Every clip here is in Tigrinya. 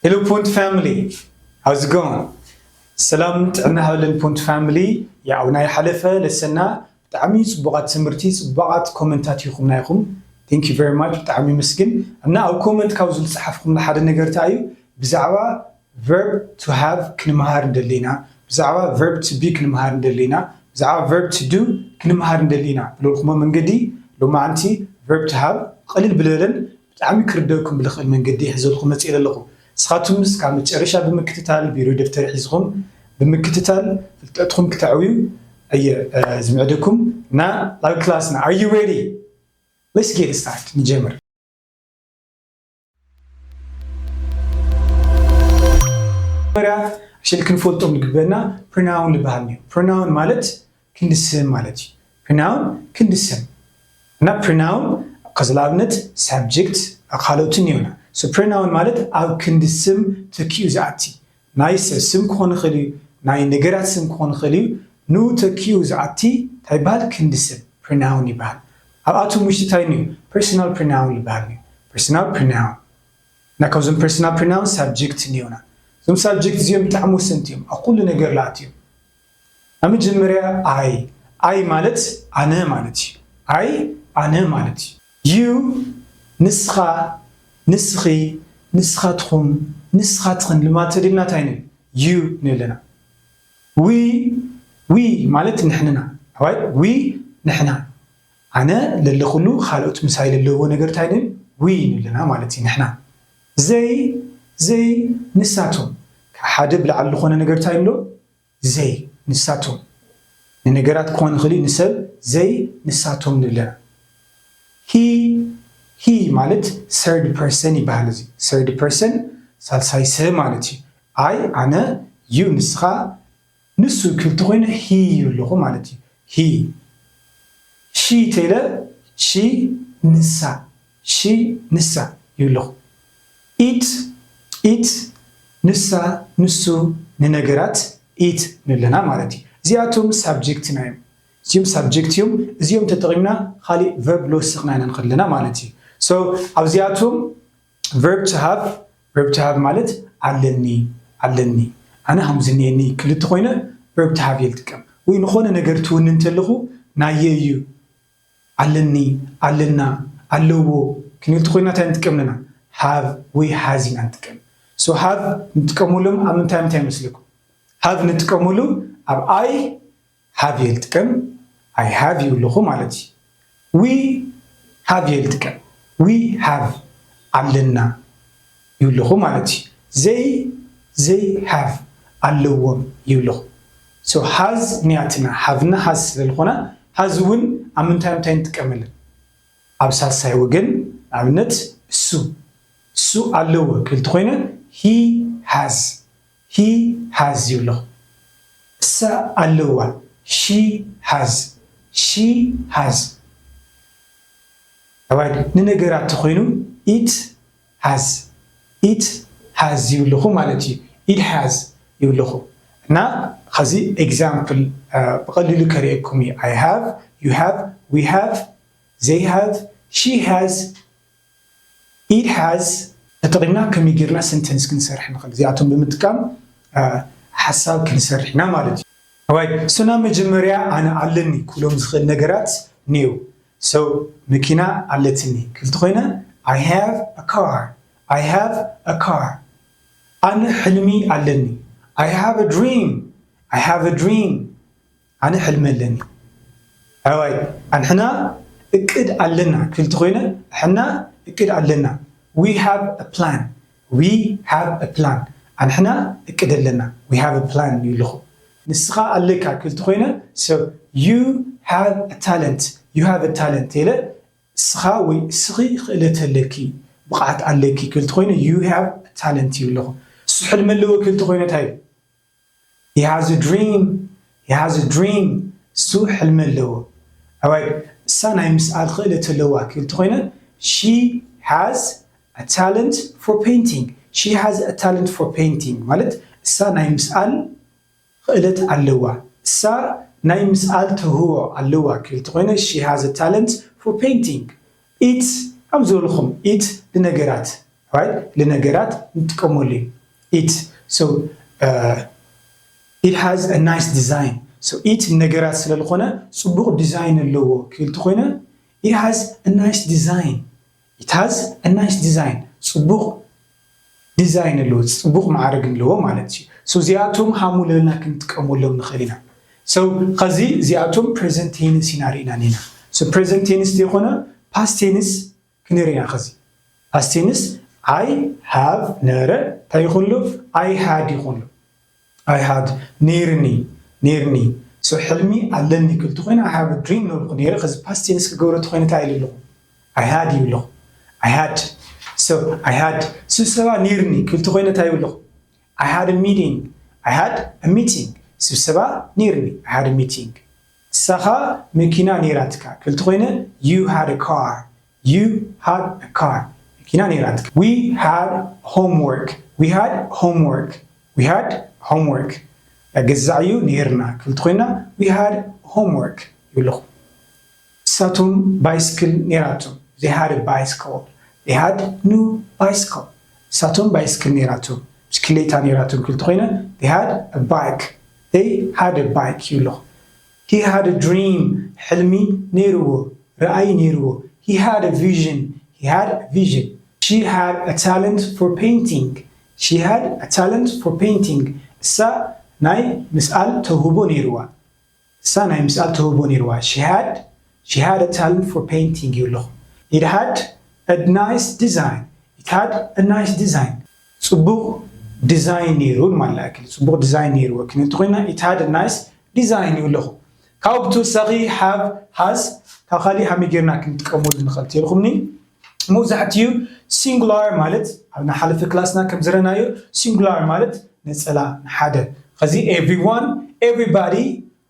Hello Punt family, how's it going? ሰላም ጥዕና ሃበለን ፖንት ፋሚሊ። ያው ናይ ሓለፈ ለሰና ብጣዕሚ ጽቡቓት ትምህርቲ፣ ጽቡቓት ኮመንታት ኢኹምና ኢኹም። Thank you very much፣ ብጣዕሚ ይመስግን። እና ኣብ ኮመንት ካብዚ ዝጸሓፍኩምና ሓደ ነገር እንታይ እዩ? ብዛዕባ verb to have ክንመሃር እንደሊና፣ ብዛዕባ verb to be ክንመሃር እንደሊና፣ ብዛዕባ verb to do ክንመሃር እንደሊና ብለልኩሞ መንገዲ ሎማዓንቲ verb to have ቅልል ብለለን ብጣዕሚ ክርደኩም ብልኽእል መንገዲ ሒዘልኩም መፅእ ኣለኹ። ንስኻትኩም እስካብ መጨረሻ ብምክትታል ቢሮ ደብተር ሒዝኹም ብምክትታል ፍልጠትኩም ክተዕብዩ እየ ዝምዕደኩም። እና ናብ ክላስና። Are you ready? Let's get start። ንጀምር። መጀመርያ ሽል ክንፈልጦም ዝግበና ፕሮናውን ዝበሃል እዩ። ፕሮናውን ማለት ክንዲ ስም ማለት እዩ። ፕሮናውን ክንዲ ስም እና ፕሮናውን ከዚ ንኣብነት ሳብጀክት ካልኦትን እዮና። ፕሮናውን ማለት ኣብ ክንዲ ስም ተኪኡ ዝኣቲ ናይ ሰብ ስም ክኾን ይኽእል እዩ፣ ናይ ነገራት ስም ክኾን ይኽእል እዩ። ንኡ ተኪኡ ዝኣቲ እንታይ ይበሃል? ክንዲ ስም ፕሮናውን ይበሃል። ኣብኣቶም ውሽጢ እንታይ እዩ? ፐርሰናል ፕሮናውን ይበሃል እዩ። ፐርሰናል ፕሮናውን እና ካብዞም ፐርሰናል ፕሮናውን ሳብጀክት እኒኦና። እዞም ሳብጀክት እዚኦም ብጣዕሚ ወሰንቲ እዮም። ኣብ ኩሉ ነገር ለኣት እዮም። ኣብ መጀመርያ ኣይ፣ ኣይ ማለት ኣነ ማለት እዩ። ኣይ ኣነ ማለት እዩ። ዩ ንስኻ፣ ንስኺ፣ ንስኻትኩም፣ ንስኻትኽን ልማድ ተደልና እንታይ ንብል? ዩ ንብል ኣለና። ዊ፣ ዊ ማለት ንሕንና። ኣዋይ ዊ ንሕና። ኣነ ለለኹሉ ካልኦት ምሳይ ለለዎ ነገር እንታይ ንብል? ዊ ንብል ኣለና ማለት እዩ ንሕና። ዘይ፣ ዘይ ንሳቶም። ካብ ሓደ ብላዕሊ ዝኾነ ነገር እንታይ ንብሎ? ዘይ ንሳቶም። ንነገራት ክኾን ይኽእል እዩ፣ ንሰብ ዘይ ንሳቶም ንብል ኣለና። ሂ፣ ሂ ማለት ሰርድ ፐርሰን ይበሃል። እዚ ሰርድ ፐርሰን ሳልሳይ ሰብ ማለት እዩ። ኣይ ኣነ፣ ዩ ንስኻ፣ ንሱ ክብል ተኾይነ ሂ ይብለኹ ማለት እዩ። ሂ። ሺ ተይለ ሺ ንሳ፣ ሺ ንሳ ይብለኹ። ኢት፣ ኢት ንሳ፣ ንሱ፣ ንነገራት ኢት ንብለና ማለት እዩ። እዚኣቶም ሳብጀክትና እዮም። እዚኦም ሳብጀክት እዮም። እዚኦም ተጠቒምና ካሊእ ቨርብ ልወስኽና ኢና ንኽእል ኣለና ማለት እዩ። So ኣብዚኣቶም ቨርብ ቱ ሃቭ፣ ቨርብ ቱ ሃቭ ማለት ኣለኒ፣ ኣለኒ። ኣነ ሃምዚ እኒአኒ ክብል እንተኾይነ ቨርብ ቱ ሃቭ እየ ዝጥቀም። ወይ ንኾነ ነገር ትውንን እንተለኹ ናየ እዩ፣ ኣለኒ፣ ኣለና፣ ኣለዎ ክንብል እንተኾይና እንታይ ንጥቀም ኣለና? ሃቭ ወይ ሃዝ ኢና ንጥቀም። So ሃቭ ንጥቀመሎም ኣብ ምንታይ ምንታይ ይመስለኩም? ሃቭ ንጥቀመሉ ኣብ ኣይ ሃቭ እየ ዝጥቀም፣ ኣይ ሃቭ ይብለኹ ማለት እዩ። ዊ ሃቭ እየ ዝጥቀም፣ ዊ ሃቭ ኣለና ይብለኹ ማለት እዩ። ዘይ፣ ዘይ ሃቭ ኣለዎም ይብለኹ። So ሃዝ እኒኣትና፣ ሃቭና ሃዝ ስለ ዝኾና፣ ሃዝ እውን ኣብ ምንታይ ምንታይ ንጥቀመለን? ኣብ ሳልሳይ ወገን፣ ንኣብነት እሱ፣ እሱ ኣለዎ ክብል እንተኾይነ ሂ ሃዝ፣ ሂ ሃዝ ይብለኹ። እሳ ኣለዋ፣ ሺ ሃዝ፣ ሺ ሃዝ። ኣባይ ንነገራት ተኾይኑ ኢት ሃዝ፣ ኢት ሃዝ ይብለኹ ማለት እዩ። ኢት ሃዝ ይብለኹ። እና ኸዚ ኤግዛምፕል ብቐሊሉ ከርእየኩም እዩ። I have፣ you have፣ we have፣ they have፣ she has፣ it has ተጠቒምና ከመይ ጌርና ሰንተንስ ክንሰርሕ ንኽእል? እዚኣቶም ብምጥቃም ሓሳብ ክንሰርሕ ኢና ማለት እዩ። ኣዋይ so ናብ መጀመርያ ኣነ ኣለኒ ክብሎም ዝኽእል ነገራት እኒው። So መኪና ኣለትኒ ክብል እንተኾይነ I have a car፣ I have a car። ኣነ ሕልሚ ኣለኒ፣ I have a dream፣ I have a dream። ኣነ ሕልሚ ኣለኒ። ኣዋይ ኣንሕና እቅድ ኣለና ክብል እንተኾይነ፣ ኣሕና እቅድ ኣለና። We have a plan፣ we have a plan። ኣንሕና እቅድ ኣለና፣ we have a plan ይብለኹ። ንስኻ ኣለካ ክብል እንተኾይነ፣ so you have a talent፣ you have a talent ኢለ እስኻ ወይ እስኺ ክእለት ኣለኪ፣ ብቕዓት ኣለኪ ክብል እንተኾይነ you have a talent ይብለኹ። እሱ ሕልሚ ኣለዎ ክብል እንተኾይነ እንታይ እዩ? He has a dream፣ he has a dream። እሱ ሕልሚ ኣለዎ። ኣዋይ እሳ ናይ ምስኣል ክእለት ኣለዋ ክብል እንተኾይነ she has a talent for painting፣ she has a talent for painting ማለት እሳ ናይ ምስኣል ክእለት ኣለዋ። እሳ ናይ ምስኣል ተውህቦ ኣለዋ ክብል እንተኾይነ she has a talent for painting። ኢት ከም ዝበልኹም ኢት ንነገራት right? ንነገራት ንጥቀመሉ እዩ። It. So, uh, it has a nice design. So, it ነገራት ስለ ዝኾነ ጽቡቕ ዲዛይን ኣለዎ ክብል ተኾይነ፣ it has a nice design. It has a nice design. ጽቡቕ ዲዛይን ኣለዎ፣ ጽቡቕ ማዕረግ ኣለዎ ማለት እዩ። So እዚኣቶም ሃሙ ለበልና ክንጥቀመሎም ንኽእል ኢና። So ኸዚ እዚኣቶም present tense ኢና ርኢና ኔና። So present tense ተይኾነ past tense ክንርኢ ኢና። ኸዚ past tense I have ነበረ እንታይ ይኾን ኣሎ? I had ይኾን ኣሎ። I had ኔርኒ ኔርኒ። So ሕልሚ ኣለኒ ክብል ተኾይነ I have a dream ነበርኩ ኔረ። ኸዚ past tense ክገብሮ ተኾይነ እንታይ ኢለ ኣለኹ? I had ይብለኹ። I had. So I had ስብሰባ ኔርኒ ክብል ተኾይነ እንታይ ይብለኹ? I had a meeting. I had a meeting. ስብሰባ ኔርኒ። I had a meeting. ንሳኻ መኪና ኔራትካ ክብል ተኾይነ you had a car. You had a car. መኪና ኔራትካ። We had homework. We had homework. We had homework. ገዛዕዩ ኔርና ክብል ተኾይና we had homework ይብለኹ። ንሳቶም ባይስክል ኔራቶም። They had a bicycle. They had new bicycle. ንሳቶም ባይስክል ኔራቶም፣ ብስክሌታ ኔራቶም ክብል ተኾይነ they had a bike. They had a bike ይብለኹ። He had a dream. ሕልሚ ኔርዎ፣ ራእይ ኔርዎ። He had a vision. He had a vision. She had a talent for painting. She had a talent for painting. እሳ ናይ ምስኣል ተውህቦ ኔርዋ። እሳ ናይ ምስኣል ተውህቦ ኔርዋ። She had, she had a talent for painting ይብለኹ። It had a nice design. It had a nice design. ጽቡቕ ዲዛይን ኔሩ ማለት እዩ። ጽቡቕ ዲዛይን ኔርዎ ክንብል ተኾይና it had a nice design ይብለኹ። ካብኡ ብተወሳኺ have፣ has ካብ ካሊእ ሃመይ ጌርና ክንጥቀመሉ ንኽእል ተልኹምኒ። መብዛሕትኡ ሲንጉላር ማለት ኣብ ናሓለፈ ክላስና ከም ዝረናዮ ሲንጉላር ማለት ነጸላ ንሓደ። ኸዚ everyone፣ everybody፣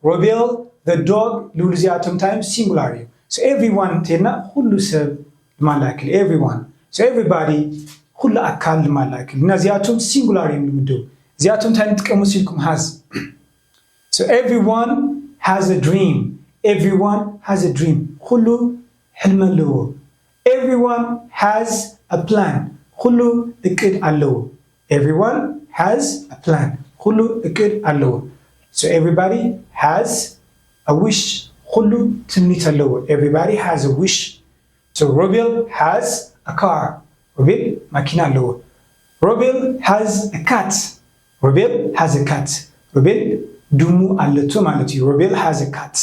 ሮቤል፣ the dog ልብሉ እዚኣቶም እንታይ እዮም? ሲንጉላር እዮም። So everyone እንተልና ኩሉ ሰብ ልማላ ያክል everyone። So everybody ኩሉ ኣካል ልማላ ያክል እና እዚኣቶም ሲንጉላር እዮም ንምድቡ። እዚኣቶም እንታይ ንጥቀሙ ሲልኩም has። So everyone has a dream. Everyone has a dream. ኩሉ ሕልሚ ኣለዎ። Everyone has a plan. ኩሉ እቅድ ኣለዎ። Everyone has a plan. ኩሉ እቅድ ኣለዎ። So everybody has a wish. ኩሉ ትምኒት ኣለዎ። Everybody has a wish. So ሮቤል has a car. ሮቤል ማኪና ኣለዎ። ሮቤል has a cat. ሮቤል has a cat. ሮቤል ድሙ ኣለቶ ማለት እዩ። ሮቤል has a cat.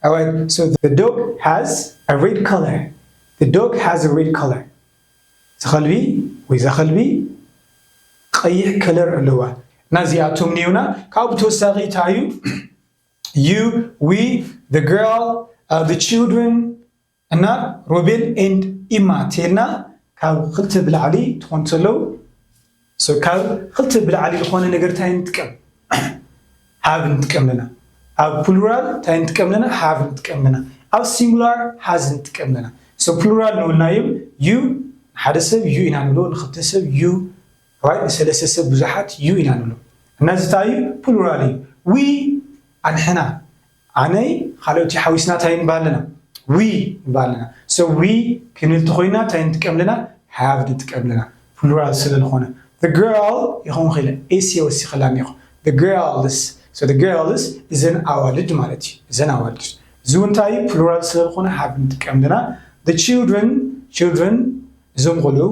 Alright, so the dog has a red color. The dog has a red color. ዝኸልቢ ወይ ዛኸልቢ ቀይሕ ከለር ኣለዋ። እና እዚኣቶም ኔውና ካብኡ ብተወሳኺ እንታይ እዩ? You, we, the girl, uh, the children እና ሮቤል and ኢማ ተልና ካብ ክልተ ብላዕሊ ትኾን ተለው። So ካብ ክልተ ብላዕሊ ዝኾነ ነገር እንታይ ንጥቀም? Have ንጥቀም ኣለና። ኣብ ፕሉራል እንታይ ንጥቀም ኣለና? Have ንጥቀም ኣለና። ኣብ ሲንጉላር has ንጥቀም ኣለና። So ፕሉራል ንብልናዮም you፣ ሓደ ሰብ you ኢና ንብሎ፣ ንክልተ ሰብ you፣ right? ንሰለስተ ሰብ ብዙሓት you ኢና ንብሎ። እና እዚ እንታይ እዩ? ፕሉራል እዩ። We ኣንሕና ኣነይ ካልኦት ሓዊስና እንታይ ንባል ኣለና? We ንባል ኣለና። So we ክንብል ተኾይና እንታይ ንጥቀም ኣለና? Have ንጥቀም ኣለና። ፕሉራል ስለ ዝኾነ። The girl ይኸውን ክኢለ ኤስ እየ ወሲኸላ እኒኹ። The girls. So the girls እዘን ኣዋልድ ማለት እዩ። እዘን ኣዋልድ። እዚ እውን እንታይ እዩ? ፕሉራል ስለ ዝኾነ have ንጥቀም ኣለና። The children, children እዞም ቆልዑ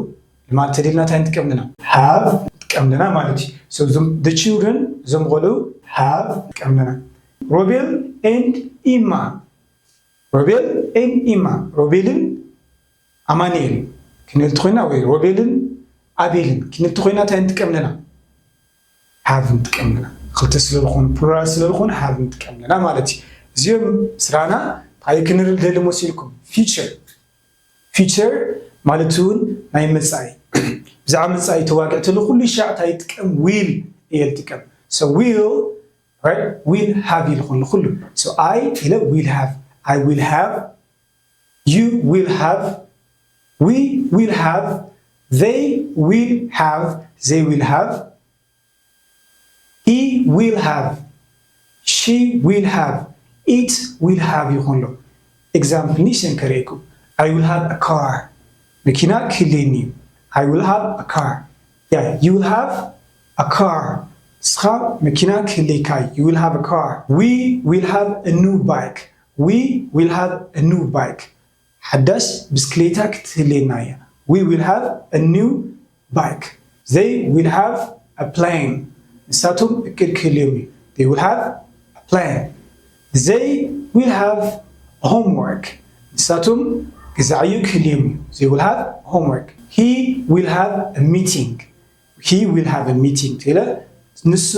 ልማድ ተደልና እንታይ ንጥቀም ኣለና? Have ንጥቀም ኣለና ማለት እዩ። So እዞም the children እዞም ቆልዑ have ንጥቀም ኣለና። ሮቤል and ኢማ። ሮቤል and ኢማ። ሮቤልን ኣማኑኤል ክንብል ተኾይና ወይ ሮቤልን ኣቤልን ክንብል ተኾይና እንታይ ንጥቀም ኣለና? Have ንጥቀም ኣለና። ክልተ ስለ ዝኾኑ ፕሉራል ስለ ዝኾኑ have ንጥቀም ኣለና ማለት እዩ። እዚኦም ስራና እንታይ ክንርኢ ደሊ መሲልኩም? Future። Future ማለት እውን ናይ መጻኢ። ብዛዕባ መጻኢ ተዋግዕ ተሎ ኩሉ ሻዕ እንታይ ይጥቀም? Will እየ ዝጥቀም። So will, right? Will have ኢለ ዝኾን ኩሉ። So I ኢለ will have. I will have. You will have. We will have. They will have. They will have. He will have. She will have. It will have ይኾን ኣሎ። Example ንእሽተን ከርእየኩም። I will have a car. መኪና ክህልየኒ እዩ። I will have a car. Yeah, you will have a car. ንስኻ መኪና ክህልየካ እዩ። You will have a car. We will have a new bike. We will have a new bike. ሓዳሽ ብስክሌታ ክትህልየና እያ። We will have a new bike. They will have a plan. ንሳቶም እቅድ ክህልዮም እዩ። They will have a plan. They will have homework. ንሳቶም ገዛ ዕዮ ክህልዮም እዩ። They will have homework. He will have a meeting. He will have a meeting. ኢለ ንሱ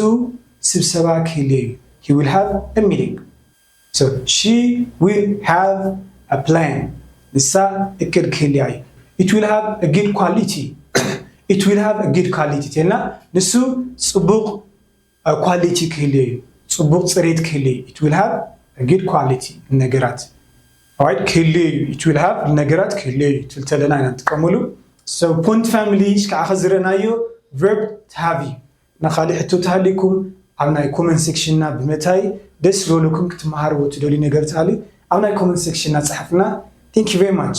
ስብሰባ ክህልዮ እዩ። He will have a meeting. So she will have a plan. ንሳ እቅድ ክህልያ እዩ። It will have a good quality. It will have a good quality ተልና ንሱ ጽቡቕ ኳሊቲ ክህልዮ እዩ። ጽቡቕ ጽሬት ክህልዮ እዩ። It will have a good quality ነገራት right ክህልዮ እዩ። It will have ነገራት ክህልዮ እዩ ትብል ተለና ኢና ንጥቀመሉ። So point family ከዓ ከዝረናዮ verb to have እዩ። እና ካልእ ሕቶ ተሃሊኩም ኣብ ናይ comment section ና ብምእታይ ደስ ዝበለኩም ክትመሃርዎ ትደልዩ ነገር ተሃልዩ ኣብ ናይ comment section ና ጸሓፍና። Thank you very much.